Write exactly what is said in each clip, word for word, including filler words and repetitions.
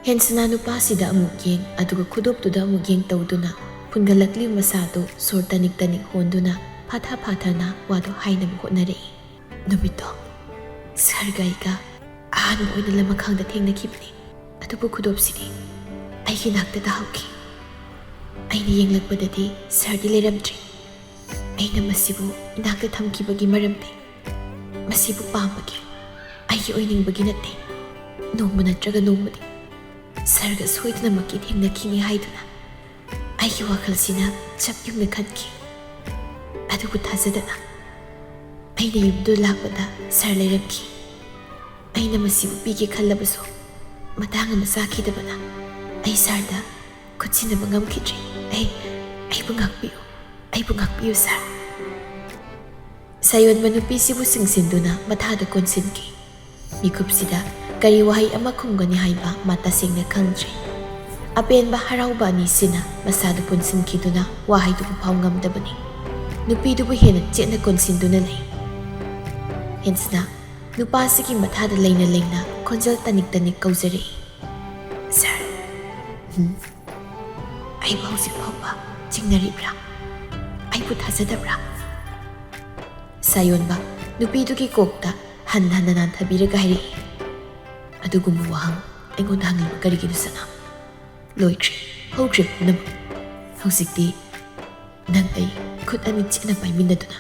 ꯍꯦꯟꯁꯅ ꯅꯨꯄꯥꯁꯤꯗ ꯑꯃꯨꯛ ꯌꯦꯡ, ꯑꯗꯨꯒ ꯈꯨꯗꯣꯞꯇꯨꯗ ꯑꯃꯨꯛ ꯌꯦꯡ ꯇꯧꯗꯨꯅ ꯐꯨꯟꯒꯠꯂꯛꯂꯤꯕ ꯃꯁꯥꯗꯨ ꯁꯣꯔ ꯇꯅꯤꯛ ꯇꯅꯤꯛ ꯍꯣꯟꯗꯨꯅ ꯐꯥꯊ ꯐꯥꯊꯅ ꯋꯥꯗꯨ ꯍꯥꯏꯅꯕ ꯍꯣꯠꯅꯔꯛꯏ꯫ ꯅꯨꯃꯤꯠꯇꯣ ꯁꯥꯔꯒ ꯑꯩꯒ ꯑꯍꯥꯟꯕ ꯑꯣꯏꯅ ꯂꯃꯈꯥꯡꯗ ꯊꯦꯡꯅꯈꯤꯕꯅꯤ꯫ ꯑꯗꯨꯕꯨ ꯈꯨꯗꯣꯞꯁꯤꯗꯤ ꯑꯩꯒꯤ ꯅꯥꯛꯇ ꯇꯥꯍꯧꯈꯤ꯫ ꯑꯩꯅ ꯌꯦꯡꯂꯛꯄꯗꯗꯤ ꯁꯥꯔꯗꯤ ꯂꯩꯔꯝꯗ꯭ꯔꯦ꯫ ꯑꯩꯅ ꯃꯁꯤꯕꯨ ꯏꯅꯥꯛꯇ ꯊꯝꯈꯤꯕꯒꯤ ꯃꯔꯝꯗꯤ ꯃꯁꯤꯕꯨ ꯄꯥꯝꯕꯒꯤ, ꯑꯩꯒꯤ ꯑꯣꯏꯅꯤꯡꯕꯒꯤ ꯅꯠꯇꯦ꯫ ꯅꯣꯡꯃ ꯅꯠꯇ꯭ꯔꯒ ꯅꯣꯡꯃꯗꯤ ꯁꯥꯔꯒ ꯁꯣꯏꯗꯅꯃꯛꯀꯤ ꯊꯦꯡꯅꯈꯤꯅꯤ ꯍꯥꯏꯗꯨꯅ ꯑꯩꯒꯤ ꯋꯥꯈꯜꯁꯤꯅ ꯆꯞ ꯌꯨꯡꯅ ꯈꯟꯈꯤ꯫ ꯑꯗꯨꯕꯨ ꯊꯥꯖꯗꯅ ꯑꯩꯅ ꯌꯨꯝꯗꯨ ꯂꯥꯛꯄꯗ ꯁꯥꯔ ꯂꯩꯔꯝꯈꯤ꯫ ꯑꯩꯅ ꯃꯁꯤꯕꯨ ꯄꯤꯒꯦ ꯈꯜꯂꯕꯁꯨ ꯃꯇꯥꯡ ꯑꯃ ꯆꯥꯈꯤꯗꯕꯅ ꯑꯩ ꯁꯥꯔꯗ ꯈꯨꯠꯁꯤꯟꯅꯕ ꯉꯝꯈꯤꯗ꯭ꯔꯦ꯫ ꯑꯩ, ꯑꯩꯕꯨ ꯉꯥꯛꯄꯤꯌꯨ, ꯑꯩꯕꯨ ꯉꯥꯛꯄꯤꯌꯨ ꯁꯥꯔ꯫ ꯁꯥꯌꯣꯟꯕ ꯅꯨꯄꯤꯁꯤꯕꯨ ꯆꯤꯡꯁꯤꯟꯗꯨꯅ ꯃꯊꯥꯗ ꯀꯣꯟꯁꯤꯟꯈꯤ꯫ ꯃꯤꯀꯨꯞꯁꯤꯗ ꯀꯔꯤ ꯋꯥꯍꯩ ꯑꯃ ꯈꯨꯝꯒꯅꯤ ꯍꯥꯏꯕ ꯃꯥ ꯇꯁꯦꯡꯅ ꯈꯪꯗ꯭ꯔꯦ꯫ ꯑꯄꯦꯟꯕ ꯍꯔꯥꯎꯕ ꯑꯅꯤꯁꯤꯅ ꯃꯁꯥꯗ ꯄꯨꯟꯁꯤꯟꯈꯤꯗꯨꯅ ꯋꯥ ꯍꯥꯏꯗꯣꯛꯄ ꯐꯥꯎ ꯉꯝꯗꯕꯅꯤ꯫ ꯅꯨꯄꯤꯗꯨꯕꯨ ꯍꯦꯟꯅ ꯆꯦꯠꯅ ꯀꯣꯟꯁꯤꯟꯗꯨꯅ ꯂꯩ꯫ ꯍꯦꯟꯁꯅ ꯅꯨꯄꯥꯁꯤꯒꯤ ꯃꯊꯥꯗ ꯂꯩꯅ ꯂꯩꯅ ꯈꯣꯟꯖꯦꯜ ꯇꯅꯤꯛ ꯇꯅꯤꯛ ꯀꯧꯖꯔꯛꯏ, "ꯁꯥꯔ, ꯎꯝ, ꯑꯩꯕꯨ ꯍꯧꯖꯤꯛ ꯐꯥꯎꯕ ꯆꯤꯡꯅꯔꯤꯕ꯭ꯔꯥ? ꯑꯩꯕꯨ ꯊꯥꯖꯗꯕ꯭ꯔꯥ?" ꯁꯥꯌꯣꯟꯕ ꯅꯨꯄꯤꯗꯨꯒꯤ ꯀꯣꯛꯇ ꯍꯟꯅ ꯍꯟꯅ ꯅꯥꯟꯊꯕꯤꯔꯒ ꯍꯥꯏꯔꯛꯏ, "ꯑꯗꯨꯒꯨꯝꯕ ꯋꯥꯍꯪ ꯑꯩꯉꯣꯟꯗ ꯍꯪꯂꯤꯕ ꯀꯔꯤꯒꯤꯅꯣ ꯁꯅꯥ? ꯂꯣꯏꯈ꯭ꯔꯦ, ꯍꯧꯈ꯭ꯔꯦ ꯄꯨꯝꯅꯃꯛ꯫ ꯍꯧꯖꯤꯛꯇꯤ ꯅꯪ ꯑꯩ ꯈꯨꯠ ꯑꯅꯤ ꯆꯦꯠꯅ ꯄꯥꯏꯃꯤꯟꯅꯗꯨꯅ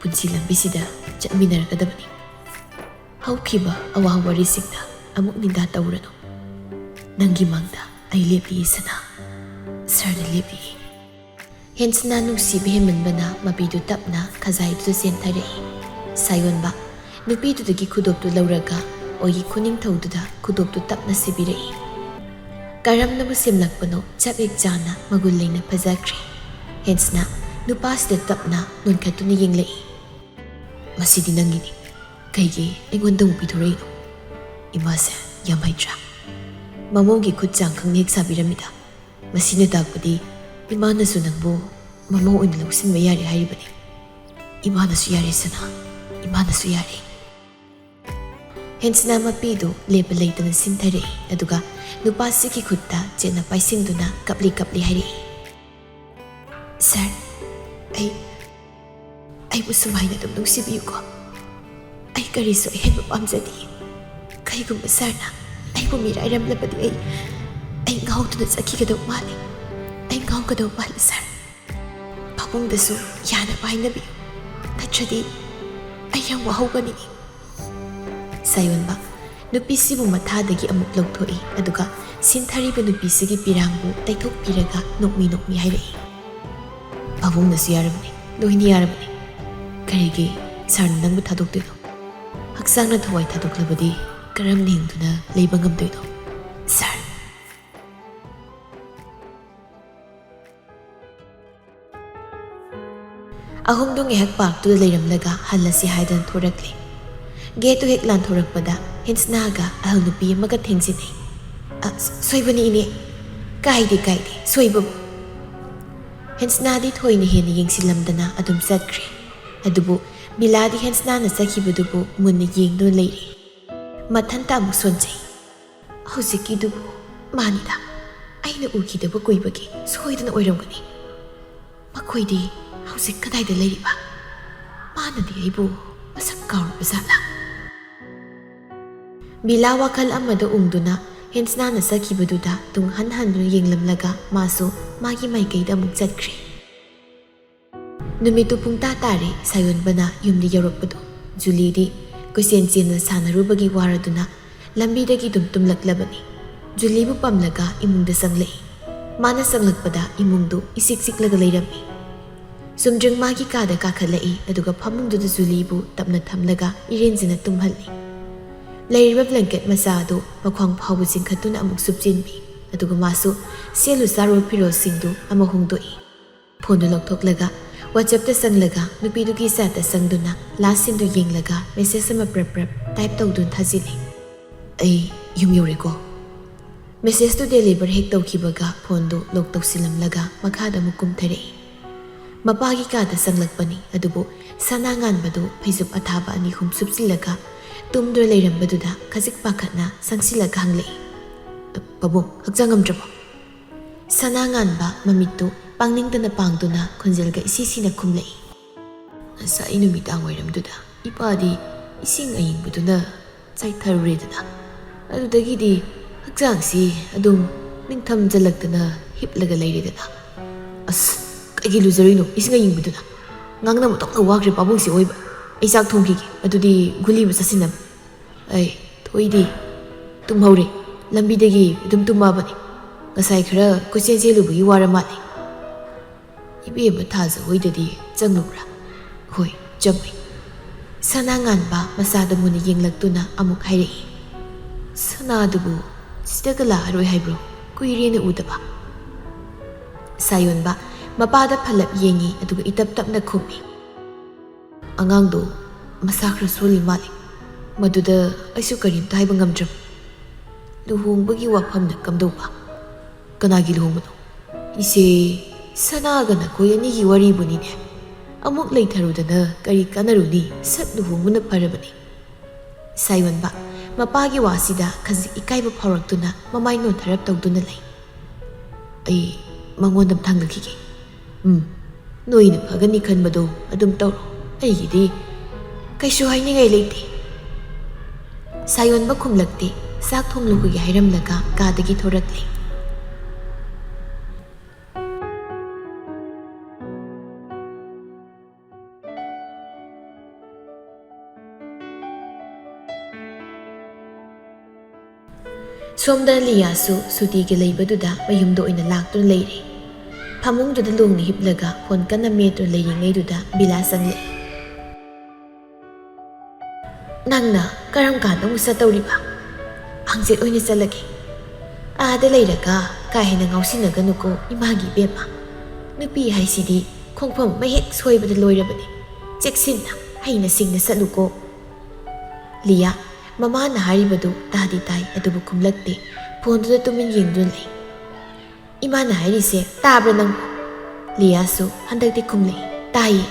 ꯄꯨꯟꯁꯤ ꯂꯝꯕꯤꯁꯤꯗ ꯆꯠꯃꯤꯟꯅꯔꯒꯗꯕꯅꯤ꯫ ꯍꯧꯈꯤꯕ ꯑꯋꯥ ꯋꯥꯔꯤꯁꯤꯡꯗ ꯑꯃꯨꯛ ꯅꯤꯡꯗꯥ ꯇꯧꯔꯅꯨ꯫ ꯅꯪꯒꯤ ꯃꯥꯡꯗ ꯑꯩ ꯂꯦꯞꯂꯤ ꯁꯅꯥ, ꯁꯥꯔꯗ ꯂꯦꯞꯂꯤ꯫" ꯍꯦꯟꯁꯅ ꯅꯨꯡꯁꯤꯕ ꯍꯦꯟꯃꯟꯕꯅ ꯃꯄꯤꯗꯨ ꯇꯞꯅ ꯈꯖꯥꯏꯗꯨꯗ ꯆꯦꯟꯊꯔꯛꯏ꯫ ꯁꯥꯌꯣꯟꯕ ꯅꯨꯄꯤꯗꯨꯗꯒꯤ ꯈꯨꯗꯣꯞꯇꯨ ꯂꯧꯔꯒ ꯑꯣꯏꯒꯤ ꯈꯨꯅꯤꯡꯊꯧꯗꯨꯗ ꯈꯨꯗꯣꯞꯇꯨ ꯇꯞꯅ ꯁꯤꯕꯤꯔꯛꯏ꯫ ꯀꯔꯝꯅꯕꯨ ꯁꯦꯝꯂꯛꯄꯅꯣ ꯆꯞ ꯍꯦꯛ ꯆꯥꯅ ꯃꯒꯨꯟ ꯂꯩꯅ ꯐꯖꯈ꯭ꯔꯦ꯫ ꯍꯦꯟꯁꯅ ꯅꯨꯄꯥꯁꯤꯗ ꯇꯞꯅ ꯅꯣꯟꯈꯠꯇꯨꯅ ꯌꯦꯡꯂꯛꯏ꯫ "ꯃꯁꯤꯗꯤ ꯅꯪꯒꯤꯅꯤ꯫ ꯀꯩꯒꯤ ꯑꯩꯉꯣꯟꯗ ꯑꯃꯨꯛ ꯄꯤꯊꯣꯔꯛꯏꯅꯣ? ꯏꯃꯥꯁꯦ ꯌꯥꯝ ꯍꯩꯇ꯭ꯔꯥ? ꯃꯃꯧꯒꯤ ꯈꯨꯠ ꯆꯥꯡ ꯈꯪꯅ ꯍꯦꯛ ꯁꯥꯕꯤꯔꯝꯃꯤꯗ꯫ ꯃꯁꯤꯅ ꯇꯥꯛꯄꯗꯤ ꯏꯃꯥꯅꯁꯨ ꯅꯪꯕꯨ ꯃꯃꯧ ꯑꯣꯏꯅ ꯂꯧꯁꯤꯟꯕ ꯌꯥꯔꯦ ꯍꯥꯏꯔꯤꯕꯅꯤ꯫ ꯏꯃꯥꯅꯁꯨ ꯌꯥꯔꯦ ꯁꯅꯥ, ꯏꯃꯥꯅꯁꯨ ꯌꯥꯔꯦ꯫" ꯍꯦꯟꯁꯅ ꯃꯄꯤꯗꯨ ꯂꯦꯞꯄ ꯂꯩꯇꯅ ꯁꯤꯟꯊꯔꯛꯏ, ꯑꯗꯨꯒ ꯅꯨꯄꯥꯁꯤꯒꯤ ꯈꯨꯠꯇ ꯆꯦꯠꯅ ꯄꯥꯏꯁꯤꯟꯗꯨꯅ ꯀꯞꯂꯤ ꯀꯞꯂꯤ ꯍꯥꯏꯔꯛꯏ, "ꯁꯥꯔ, ꯑꯩ, ꯑꯩꯕꯨ ꯁꯨꯃꯥꯏꯅ ꯑꯗꯨꯝ ꯅꯨꯡꯁꯤꯕꯤꯌꯨꯀꯣ꯫ ꯑꯩ ꯀꯔꯤꯁꯨ ꯑꯍꯦꯟꯕ ꯄꯥꯝꯖꯗꯦ꯫ ꯀꯩꯒꯨꯝꯕ ꯁꯥꯔꯅ ꯑꯩꯕꯨ ꯃꯤꯔꯥꯏꯔꯝꯂꯕꯗꯤ ꯑꯩ, ꯑꯩ ꯉꯥꯎꯗꯨꯅ ꯆꯠꯈꯤꯒꯗꯧ ꯃꯥꯜꯂꯤ꯫ ꯑꯩ ꯉꯥꯎꯒꯗꯧ ꯃꯥꯜꯂꯤ ꯁꯥꯔ꯫ ꯄꯥꯕꯨꯡꯗꯁꯨ ꯌꯥꯅꯕ ꯍꯥꯏꯅꯕꯤꯌꯨ, ꯅꯠꯇ꯭ꯔꯗꯤ ꯑꯩ ꯌꯥꯝ ꯋꯥꯍꯧꯒꯅꯤ꯫" ꯁꯥꯌꯣꯟꯕ ꯅꯨꯄꯤꯁꯤꯕꯨ ꯃꯊꯥꯗꯒꯤ ꯑꯃꯨꯛ ꯂꯧꯊꯣꯛꯏ, ꯑꯗꯨꯒ ꯁꯤꯟꯊꯔꯤꯕ ꯅꯨꯄꯤꯁꯤꯒꯤ ꯄꯤꯔꯥꯡꯕꯨ ꯇꯩꯊꯣꯛꯄꯤꯔꯒ ꯅꯣꯛꯃꯤ ꯅꯣꯛꯃꯤ ꯍꯥꯏꯔꯛꯏ, "ꯄꯥꯕꯨꯡꯅꯁꯨ ꯌꯥꯔꯕꯅꯤ, ꯂꯣꯏꯅ ꯌꯥꯔꯕꯅꯤ꯫ ꯀꯔꯤꯒꯤ ꯁꯥꯔꯅ ꯅꯪꯕꯨ ꯊꯥꯗꯣꯛꯇꯣꯏꯅꯣ? ꯍꯛꯆꯥꯡꯅ ꯊꯋꯥꯏ ꯊꯥꯗꯣꯛꯂꯕꯗꯤ ꯀꯔꯝꯅ ꯍꯤꯡꯗꯨꯅ ꯂꯩꯕ ꯉꯝꯗꯣꯏꯅꯣ, ꯁꯥꯔ?" ꯑꯍꯨꯝꯗꯨ ꯉꯥꯏꯍꯥꯛ ꯄꯥꯔꯛꯇꯨꯗ ꯂꯩꯔꯝꯂꯒ ꯍꯜꯂꯁꯤ ꯍꯥꯏꯗꯅ ꯊꯣꯔꯛꯂꯦ꯫ ꯒꯦꯠꯇꯨ ꯍꯦꯛ ꯂꯥꯟꯊꯣꯔꯛꯄꯗ ꯍꯦꯟꯁꯅꯥꯒ ꯑꯍꯜ ꯅꯨꯄꯤ ꯑꯃꯒ ꯊꯦꯡꯖꯤꯟꯅꯩ꯫ "ꯑ, ꯁꯣꯏꯕꯅꯤ ꯏꯅꯦ꯫ ꯀꯥꯏꯗꯦ, ꯀꯥꯏꯗꯦ, ꯁꯣꯏꯕꯕꯨ꯫" ꯍꯦꯟꯁꯅꯥꯗꯤ ꯊꯣꯏꯅ ꯍꯦꯟꯅ ꯌꯦꯡꯁꯤꯜꯂꯝꯗꯅ ꯑꯗꯨꯝ ꯆꯠꯈ꯭ꯔꯦ꯫ ꯑꯗꯨꯕꯨ ꯕꯤꯂꯥꯗꯤ ꯍꯦꯟꯁꯅꯥꯅ ꯆꯠꯈꯤꯕꯗꯨꯕꯨ ꯃꯨꯟꯅ ꯌꯦꯡꯗꯨꯅ ꯂꯩꯔꯦ꯫ ꯃꯊꯟꯇ ꯑꯃꯨꯛ ꯁꯣꯟꯖꯩ꯫ "ꯍꯧꯖꯤꯛꯀꯤꯗꯨꯕꯨ ꯃꯥꯅꯤꯗ, ꯑꯩꯅ ꯎꯈꯤꯗꯕ ꯀꯨꯏꯕꯒꯤ ꯁꯣꯏꯗꯅ ꯑꯣꯏꯔꯝꯒꯅꯤ꯫ ꯃꯈꯣꯏꯗꯤ ꯍꯧꯖꯤꯛ ꯀꯗꯥꯏꯗ ꯂꯩꯔꯤꯕ? ꯃꯥꯅꯗꯤ ꯑꯩꯕꯨ ꯃꯁꯛ ꯀꯥꯎꯔꯕ ꯖꯥꯠꯂꯥ?" ꯕꯤꯂꯥ ꯋꯥꯈꯜ ꯑꯃꯗ ꯎꯪꯗꯨꯅ ꯍꯦꯟꯁꯅꯥꯅ ꯆꯠꯈꯤꯕꯗꯨꯗ ꯇꯨꯡ ꯍꯟ ꯍꯟꯗꯨꯅ ꯌꯦꯡꯂꯝꯂꯒ ꯃꯥꯁꯨ ꯃꯥꯒꯤ ꯃꯥꯏꯀꯩꯗ ꯑꯃꯨꯛ ꯆꯠꯈ꯭ꯔꯦ꯫ ꯅꯨꯃꯤꯠꯇꯨ ꯄꯨꯡꯇꯥ ꯇꯥꯔꯦ ꯁꯥꯌꯣꯟꯕꯅ ꯌꯨꯝꯗ ꯌꯧꯔꯛꯄꯗꯣ꯫ ꯖꯨꯂꯤꯗꯤ ꯀꯣꯏꯆꯦꯟ ꯆꯦꯟꯅ ꯁꯥꯟꯅꯔꯨꯕꯒꯤ ꯋꯥꯔꯗꯨꯅ ꯂꯝꯕꯤꯗꯒꯤ ꯑꯗꯨꯝ ꯇꯨꯝꯂꯛꯂꯕꯅꯤ꯫ ꯖꯨꯂꯤꯕꯨ ꯄꯝꯂꯒ ꯏꯃꯨꯡꯗ ꯆꯪꯂꯛꯏ꯫ ꯃꯥꯅ ꯆꯪꯂꯛꯄꯗ ꯏꯃꯨꯡꯗꯨ ꯏꯆꯤꯛ ꯆꯤꯛꯂꯒ ꯂꯩꯔꯝꯃꯤ꯫ ꯆꯨꯝꯗ꯭ꯔꯤꯡ ꯃꯥꯒꯤ ꯀꯥꯗ ꯀꯥꯈꯠꯂꯛꯏ, ꯑꯗꯨꯒ ꯐꯃꯨꯡꯗꯨꯗ ꯖꯨꯂꯤꯕꯨ ꯇꯞꯅ ꯊꯝꯂꯒ ꯏꯔꯦꯟꯖꯅ ꯇꯨꯝꯍꯜꯂꯤ꯫ ꯂꯩꯔꯤꯕ ꯕ꯭ꯂꯦꯡꯀꯦꯠ ꯃꯆꯥ ꯑꯗꯨ ꯃꯈ꯭ꯋꯥꯡ ꯐꯥꯎꯕ ꯆꯤꯡꯈꯠꯇꯨꯅ ꯑꯃꯨꯛ ꯁꯨꯞꯆꯤꯟꯕꯤ, ꯑꯗꯨꯒ ꯃꯥꯁꯨ ꯁꯦꯠꯂꯨ ꯆꯥꯔꯨꯕ ꯐꯤꯔꯣꯜꯁꯤꯡꯗꯨ ꯑꯃ ꯍꯣꯡꯗꯣꯛꯏ꯫ ꯐꯣꯟꯗꯨ ꯂꯧꯊꯣꯛꯂꯒ WhatsAppꯇ ꯆꯪꯂꯒ ꯅꯨꯄꯤꯗꯨꯒꯤ chatꯇ ꯆꯪꯗꯨꯅ last seenꯗꯨ ꯌꯦꯡꯂꯒ message ꯑꯃ ꯄ꯭ꯔꯞ ꯄ꯭ꯔꯞ type ꯇꯧꯗꯨꯅ ꯊꯥꯖꯤꯜꯂꯤ꯫ "ꯑꯩ ꯌꯨꯝ ꯌꯧꯔꯦꯀꯣ꯫" Messageꯇꯨ deliver ꯍꯦꯛ ꯇꯧꯈꯤꯕꯒ ꯐꯣꯟꯗꯨ lock ꯇꯧꯁꯤꯜꯂꯝꯂꯒ ꯃꯈꯥꯗ ꯑꯃꯨꯛ ꯀꯨꯝꯊꯔꯛꯏ꯫ ꯃꯄꯥꯒꯤ ꯀꯥꯗ ꯆꯪꯂꯛꯄꯅꯤ, ꯑꯗꯨꯕꯨ ꯁꯅꯥ ꯉꯥꯟꯕꯗꯨ ꯐꯩꯖꯨꯞ ꯑꯊꯥꯕ ꯑꯅꯤ ꯑꯍꯨꯝ ꯁꯨꯞꯆꯤꯜꯂꯒ ꯇꯨꯝꯗꯨꯅ ꯂꯩꯔꯝꯕꯗꯨꯗ ꯈꯖꯤꯛ ꯄꯥꯈꯠꯅ ꯆꯪꯁꯤꯜꯂꯒ ꯍꯪꯂꯛꯏ, "ꯄꯥꯕꯨꯡ, ꯍꯛꯆꯥꯡ ꯉꯝꯗ꯭ꯔꯕꯣ?" ꯁꯅꯥ ꯉꯥꯟꯕ ꯃꯃꯤꯠꯇꯨ ꯄꯥꯡꯅꯤꯡꯗꯅ ꯄꯥꯡꯗꯨꯅ ꯈꯣꯟꯖꯦꯜꯒ ꯏꯁꯤ ꯁꯤꯅ ꯈꯨꯝꯂꯛꯏ, "ꯉꯁꯥꯏ ꯅꯨꯃꯤꯗꯥꯡ ꯋꯥꯏꯔꯝꯗꯨꯗ ꯏꯄꯥꯗꯤ ꯏꯁꯤꯡ ꯑꯌꯤꯡꯕꯗꯨꯅ ꯆꯥꯏꯊꯔꯨꯔꯦꯗꯅ, ꯑꯗꯨꯗꯒꯤꯗꯤ ꯍꯛꯆꯥꯡꯁꯤ ꯑꯗꯨꯝ ꯅꯤꯡꯊꯝꯖꯜꯂꯛꯇꯅ ꯍꯤꯞꯂꯒ ꯂꯩꯔꯦꯗꯅ꯫" "ꯑꯁ, ꯀꯩꯒꯤ ꯂꯨꯖꯔꯨꯏꯅꯣ ꯏꯁꯤꯡ ꯑꯌꯤꯡꯕꯗꯨꯅ? ꯉꯥꯡꯅꯕ ꯇꯣꯛꯅ ꯋꯥꯈ꯭ꯔꯦ ꯄꯥꯕꯨꯡꯁꯦ ꯑꯣꯏꯕ꯫ ꯑꯩ ꯆꯥꯛ ꯊꯣꯡꯈꯤꯒꯦ, ꯑꯗꯨꯗꯤ ꯒꯨꯂꯤ ꯑꯃ ꯆꯥꯁꯤꯟꯅꯕ꯫" "ꯑꯩ ꯊꯣꯏꯗꯤ ꯇꯨꯝꯍꯧꯔꯦ, ꯂꯝꯕꯤꯗꯒꯤ ꯑꯗꯨꯝ ꯇꯨꯝꯃꯛꯑꯕꯅꯤ꯫ ꯉꯁꯥꯏ ꯈꯔ ꯀꯣꯏꯆꯦꯟ ꯆꯦꯜꯂꯨꯕꯒꯤ ꯋꯥꯔ ꯃꯥꯜꯂꯦ꯫" ꯏꯕꯦꯝꯃ ꯊꯥꯖ ꯍꯣꯏꯗꯗꯤ ꯆꯪꯂꯨꯕ꯭ꯔꯥ? "ꯍꯣꯏ, ꯆꯪꯉꯨꯏ꯫" ꯁꯅꯥ ꯉꯥꯟꯕ ꯃꯆꯥꯗ ꯃꯨꯟꯅ ꯌꯦꯡꯂꯛꯇꯨꯅ ꯑꯃꯨꯛ ꯍꯥꯏꯔꯛꯏ, "ꯁꯅꯥꯗꯨꯕꯨ ꯁꯤꯗꯒ ꯂꯥꯛꯑꯔꯣꯏ ꯍꯥꯏꯕ꯭ꯔꯣ? ꯀꯨꯏꯔꯦꯅ ꯎꯗꯕ꯫" ꯁꯥꯌꯣꯟꯕ ꯃꯄꯥꯗ ꯐꯜꯂꯞ ꯌꯦꯡꯉꯤ, ꯑꯗꯨꯒ ꯏꯇꯞ ꯇꯞꯅ ꯈꯨꯝꯃꯤ, "ꯑꯉꯥꯡꯗꯣ ꯃꯁꯥ ꯈꯔ ꯁꯣꯜꯂꯤ ꯃꯥꯜꯂꯤ꯫ ꯃꯗꯨꯗ ꯑꯩꯁꯨ ꯀꯔꯤꯝꯇ ꯍꯥꯏꯕ ꯉꯝꯗ꯭ꯔꯕ꯫" "ꯂꯨꯍꯣꯡꯕꯒꯤ ꯋꯥꯐꯝꯅ ꯀꯝꯗꯧꯕ? ꯀꯅꯥꯒꯤ ꯂꯨꯍꯣꯡꯕꯅꯣ?" "ꯏꯆꯦ, ꯁꯅꯥꯒ ꯅꯈꯣꯏ ꯑꯅꯤꯒꯤ ꯋꯥꯔꯤꯕꯨꯅꯤꯅꯦ꯫ ꯑꯃꯨꯛ ꯂꯩꯊꯔꯨꯗꯅ ꯀꯔꯤ ꯀꯥꯟꯅꯔꯨꯅꯤ? ꯁꯠ ꯂꯨꯍꯣꯡꯕꯅ ꯐꯔꯕꯅꯤ꯫" ꯁꯥꯌꯣꯟꯕ ꯃꯄꯥꯒꯤ ꯋꯥꯁꯤꯗ ꯈꯖꯤꯛ ꯏꯀꯥꯏꯕ ꯐꯥꯎꯔꯛꯇꯨꯅ ꯃꯃꯥꯏ ꯅꯣꯟꯊꯔꯞ ꯇꯧꯗꯨꯅ ꯂꯩ꯫ "ꯑꯩ ꯃꯉꯣꯟꯗ ꯑꯝꯇ ꯍꯪꯂꯛꯈꯤꯒꯦ꯫" "ꯎꯝ, ꯅꯣꯏꯅ ꯐꯒꯅꯤ ꯈꯟꯕꯗꯣ ꯑꯗꯨꯝ ꯇꯧꯔꯣ꯫ ꯑꯩꯒꯤꯗꯤ ꯀꯩꯁꯨ ꯍꯥꯏꯅꯤꯡꯉꯥꯏ ꯂꯩꯇꯦ꯫" ꯁꯥꯌꯣꯟꯕ ꯈꯨꯝꯂꯛꯇꯦ꯫ ꯆꯥꯛ ꯊꯣꯡꯂꯨꯈꯤꯒꯦ ꯍꯥꯏꯔꯝꯂꯒ ꯀꯥꯗꯒꯤ ꯊꯣꯔꯛꯂꯦ꯫ ꯁꯣꯝꯗ ꯂꯤꯌꯥꯁꯨ ꯁꯨꯇꯤꯒꯤ ꯂꯩꯕꯗꯨꯗ ꯃꯌꯨꯝꯗ ꯑꯣꯏꯅ ꯂꯥꯛꯇꯨꯅ ꯂꯩꯔꯦ꯫ ꯐꯃꯨꯡꯗꯨꯗ ꯂꯣꯡꯅ ꯍꯤꯞꯂꯒ ꯐꯣꯟ ꯀꯟꯅ ꯃꯦꯠꯇꯨꯅ ꯂꯩꯔꯤꯉꯩꯗꯨꯗ ꯕꯤꯂꯥ ꯆꯪꯂꯛꯏ꯫ "ꯅꯪꯅ ꯀꯔꯝ ꯀꯥꯟꯗ ꯑꯃꯨꯛ ꯆꯠꯇꯧꯔꯤꯕ?" "ꯍꯪꯆꯤꯠ ꯑꯣꯏꯅ ꯆꯠꯂꯒꯦ꯫" "ꯑꯥꯗ ꯂꯩꯔꯒ ꯀꯥ ꯍꯦꯟꯅ ꯉꯥꯎꯁꯤꯟꯅꯒꯅꯨꯀꯣ ꯏꯃꯥꯒꯤ ꯏꯕꯦꯝꯃ꯫ ꯅꯨꯄꯤ ꯍꯥꯏꯁꯤꯗꯤ ꯈꯣꯡꯐꯝ ꯑꯃ ꯍꯦꯛ ꯁꯣꯏꯕꯗ ꯂꯣꯏꯔꯕꯅꯤ꯫ ꯆꯦꯛꯁꯤꯟꯅ ꯍꯩꯅ ꯁꯤꯡꯅ ꯆꯠꯂꯨꯀꯣ꯫" ꯂꯤꯌꯥ ꯃꯃꯥꯅ ꯍꯥꯏꯔꯤꯕꯗꯨ ꯇꯥꯗꯤ ꯇꯥꯏ, ꯑꯗꯨꯕꯨ ꯈꯨꯝꯂꯛꯇꯦ꯫ ꯐꯣꯟꯗꯨꯗ ꯇꯨꯃꯤꯟ ꯌꯦꯡꯗꯨꯅ ꯂꯩ꯫ "ꯏꯃꯥꯅ ꯍꯥꯏꯔꯤꯁꯦ ꯇꯥꯕ꯭ꯔꯥ ꯅꯪꯕꯨ?" ꯂꯤꯌꯥꯁꯨ ꯍꯟꯗꯛꯇꯤ ꯈꯨꯝꯂꯛꯏ, "ꯇꯥꯏꯌꯦ꯫"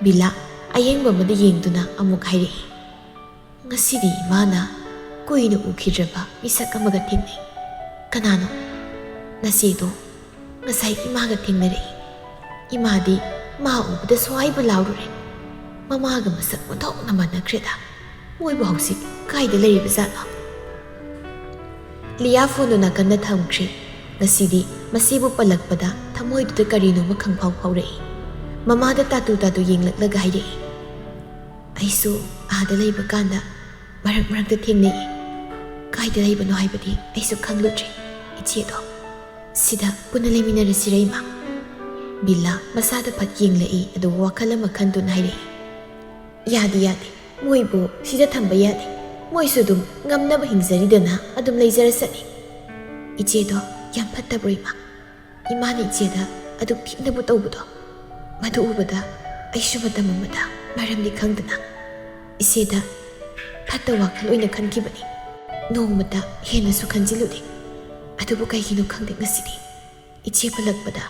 ꯕꯤꯂꯥ ꯑꯌꯦꯡꯕ ꯑꯃꯗ ꯌꯦꯡꯗꯨꯅ ꯑꯃꯨꯛ ꯍꯥꯏꯔꯛꯏ, ꯉꯁꯤꯗꯤ ꯏꯃꯥꯅ ꯀꯨꯏꯅ ꯎꯈꯤꯗ꯭ꯔꯕ ꯃꯤꯁꯛ ꯑꯃꯒ ꯊꯦꯡꯅꯩ꯫ ꯀꯅꯥꯅꯣ? ꯅꯆꯦꯗꯣ ꯉꯁꯥꯏ ꯏꯃꯥꯒ ꯊꯦꯡꯅꯔꯛꯏ꯫ ꯏꯃꯥꯗꯤ ꯃꯥ ꯎꯕꯗ ꯁ꯭ꯋꯥꯏꯕꯨ ꯂꯥꯎꯔꯨꯔꯦ꯫ ꯃꯃꯥꯒ ꯃꯁꯛ ꯑꯣꯟꯊꯣꯛꯅ ꯃꯥꯟꯅꯈ꯭ꯔꯦꯗ꯫ ꯃꯣꯏꯕꯨ ꯍꯧꯖꯤꯛ ꯀꯥꯏꯗ ꯂꯩꯔꯤꯕ ꯖꯥꯠꯅꯣ? ꯂꯤꯌꯥ ꯐꯣꯟꯗꯨ ꯅꯥꯀꯟꯗ ꯊꯝꯈ꯭ꯔꯦ꯫ ꯉꯁꯤꯗꯤ ꯃꯁꯤꯕꯨ ꯄꯜꯂꯛꯄꯗ ꯊꯃꯣꯏꯗꯨꯗ ꯀꯔꯤꯅꯣꯃ ꯈꯪꯐꯥꯎ ꯐꯥꯎꯔꯛꯏ꯫ ꯃꯃꯥꯗ ꯇꯥꯇꯨ ꯇꯥꯇꯨ ꯌꯦꯡꯂꯛꯂꯒ ꯍꯥꯏꯔꯛꯏ, "ꯑꯩꯁꯨ ꯑꯥꯗ ꯂꯩꯕ ꯀꯥꯟꯗ ꯃꯔꯛ ꯃꯔꯛꯇ ꯊꯦꯡꯅꯩ꯫ ꯀꯥꯏꯗ ꯂꯩꯕꯅꯣ ꯍꯥꯏꯕꯗꯤ ꯑꯩꯁꯨ ꯈꯪꯂꯨꯗ꯭ꯔꯦ꯫ ꯏꯆꯦꯗꯣ ꯁꯤꯗ ꯄꯨꯟꯅ ꯂꯩꯃꯤꯟꯅꯔꯁꯤꯔ, ꯏꯃꯥ?" ꯕꯤꯂꯥ ꯃꯁꯥꯗ ꯐꯠ ꯌꯦꯡꯂꯛꯏ, ꯑꯗꯨꯒ ꯋꯥꯈꯜ ꯑꯃ ꯈꯟꯗꯨꯅ ꯍꯥꯏꯔꯛꯏ, "ꯌꯥꯗꯦ, ꯌꯥꯗꯦ꯫ ꯃꯣꯏꯕꯨ ꯁꯤꯗ ꯊꯝꯕ ꯌꯥꯗꯦ꯫ ꯃꯣꯏꯁꯨ ꯑꯗꯨꯝ ꯉꯝꯅꯕ ꯍꯤꯡꯖꯔꯤꯗꯅ ꯑꯗꯨꯝ ꯂꯩꯖꯔꯁꯅꯤ꯫ ꯏꯆꯦꯗꯣ ꯌꯥꯝ ꯐꯠꯇꯕ꯭ꯔꯣ, ꯏꯃꯥ? ꯏꯃꯥꯅ ꯏꯆꯦꯗ ꯑꯗꯨꯛ ꯊꯤꯅꯕꯨ ꯇꯧꯕꯗꯣ, ꯃꯗꯨ ꯎꯕꯗ ꯑꯩꯁꯨ ꯃꯇꯝ ꯑꯃꯗ ꯃꯔꯝꯗꯤ ꯈꯪꯗꯅ ꯏꯆꯦꯗ ꯐꯠꯇ ꯋꯥꯈꯜ ꯑꯣꯏꯅ ꯈꯟꯈꯤꯕꯅꯤ꯫ ꯅꯣꯡꯃꯇ ꯍꯦꯟꯅꯁꯨ ꯈꯟꯖꯤꯜꯂꯨꯗꯦ꯫ ꯑꯗꯨꯕꯨ ꯀꯩꯒꯤꯅꯣ ꯈꯪꯗꯦ, ꯉꯁꯤꯗꯤ ꯏꯆꯦ ꯄꯜꯂꯛꯄꯗ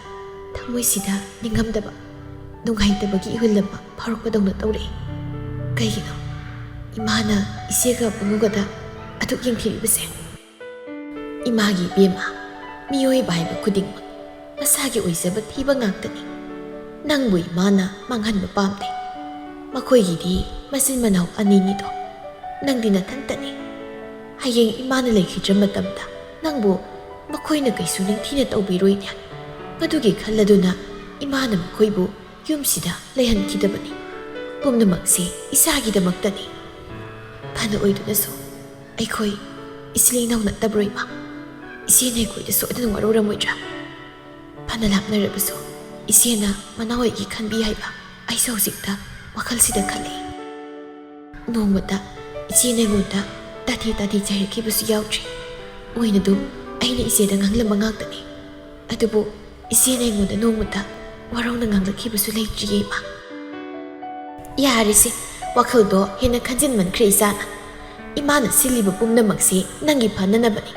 ꯊꯃꯣꯏꯁꯤꯗ ꯅꯤꯡꯉꯝꯗꯕ, ꯅꯨꯡꯉꯥꯏꯇꯕꯒꯤ ꯏꯍꯨꯜ ꯑꯃ ꯐꯥꯎꯔꯛꯄꯗꯧꯅ ꯇꯧꯔꯛꯏ꯫ ꯀꯩꯒꯤꯅꯣ ꯏꯃꯥꯅ ꯏꯆꯦꯒ ꯄꯨꯡꯉꯨꯒꯗ ꯑꯗꯨꯛ ꯌꯦꯡꯊꯤꯔꯤꯕꯁꯦ?" ꯏꯃꯥꯒꯤ ꯏꯕꯦꯝꯃ, ꯃꯤꯑꯣꯏꯕ ꯍꯥꯏꯕ ꯈꯨꯗꯤꯡꯃꯛ ꯃꯁꯥꯒꯤ ꯑꯣꯏꯖꯕ ꯊꯤꯕ ꯉꯥꯛꯇꯅꯤ꯫ ꯅꯪꯕꯨ ꯏꯃꯥꯅ ꯃꯥꯡꯍꯟꯕ ꯄꯥꯝꯗꯦ꯫ ꯃꯈꯣꯏꯒꯤꯗꯤ ꯃꯆꯤꯟ ꯃꯅꯥꯎ ꯑꯅꯤꯅꯤꯗꯣ꯫ ꯅꯪꯗꯤ ꯅꯊꯟꯇꯅꯤ꯫ ꯍꯌꯦꯡ ꯏꯃꯥꯅ ꯂꯩꯈꯤꯗ꯭ꯔ ꯃꯇꯝꯗ ꯅꯪꯕꯨ ꯃꯈꯣꯏꯅ ꯀꯩꯁꯨ ꯅꯤꯡꯊꯤꯅ ꯇꯧꯕꯤꯔꯣꯏꯅꯦ꯫ ꯃꯗꯨꯒꯤ ꯈꯜꯂꯗꯨꯅ ꯏꯃꯥꯅ ꯃꯈꯣꯏꯕꯨ ꯌꯨꯝꯁꯤꯗ ꯂꯩꯍꯟꯈꯤꯗꯕꯅꯤ꯫ ꯄꯨꯝꯅꯃꯛꯁꯦ ꯏꯆꯥꯒꯤꯗꯃꯛꯇꯅꯤ꯫ ꯐꯅ ꯑꯣꯏꯗꯨꯅꯁꯨ ꯑꯩꯈꯣꯏ ꯏꯆꯤꯜ ꯏꯅꯥꯎ ꯅꯠꯇꯕ꯭ꯔꯣ, ꯏꯃꯥ? ꯏꯆꯦꯅ ꯑꯩꯈꯣꯏꯗ ꯁꯣꯏꯗꯅ ꯋꯥꯔꯧꯔꯝꯃꯣꯏꯗ꯭ꯔꯥ? ꯐꯅ ꯂꯥꯞꯅꯔꯕꯁꯨ ꯏꯆꯦꯅ ꯃꯅꯥꯎ ꯑꯩꯒꯤ ꯈꯟꯕꯤ ꯍꯥꯏꯕ ꯑꯩꯁꯨ ꯍꯧꯖꯤꯛꯇ ꯋꯥꯈꯜꯁꯤꯗ ꯈꯜꯂꯤ꯫ ꯅꯣꯡꯃꯇ ꯏꯆꯦꯅ ꯑꯩꯉꯣꯟꯗ ꯇꯥꯊꯤ ꯇꯥꯊꯤ ꯆꯩꯔꯛꯈꯤꯕꯁꯨ ꯌꯥꯎꯗ꯭ꯔꯤ꯫ ꯑꯣꯏꯅꯗꯨꯝ ꯑꯩꯅ ꯏꯆꯦꯗ ꯉꯥꯡꯂꯝꯕ ꯉꯥꯛꯇꯅꯤ꯫ ꯑꯗꯨꯕꯨ ꯏꯆꯦꯅ ꯑꯩꯉꯣꯟꯗ ꯅꯣꯡꯃꯇ ꯋꯥꯔꯧꯅ ꯉꯥꯡꯂꯛꯈꯤꯕꯁꯨ ꯂꯩꯇ꯭ꯔꯤꯌꯦ, ꯏꯃꯥ꯫ ꯌꯥꯔꯦꯁꯦ, ꯋꯥꯈꯜꯗꯣ ꯍꯦꯟꯅ ꯈꯟꯖꯤꯟꯃꯟꯈ꯭ꯔꯦ, ꯏꯆꯥꯅ꯫ ꯏꯃꯥꯅ ꯁꯤꯜꯂꯤꯕ ꯄꯨꯝꯅꯃꯛꯁꯦ ꯅꯪꯒꯤ ꯐꯅꯅꯕꯅꯤ꯫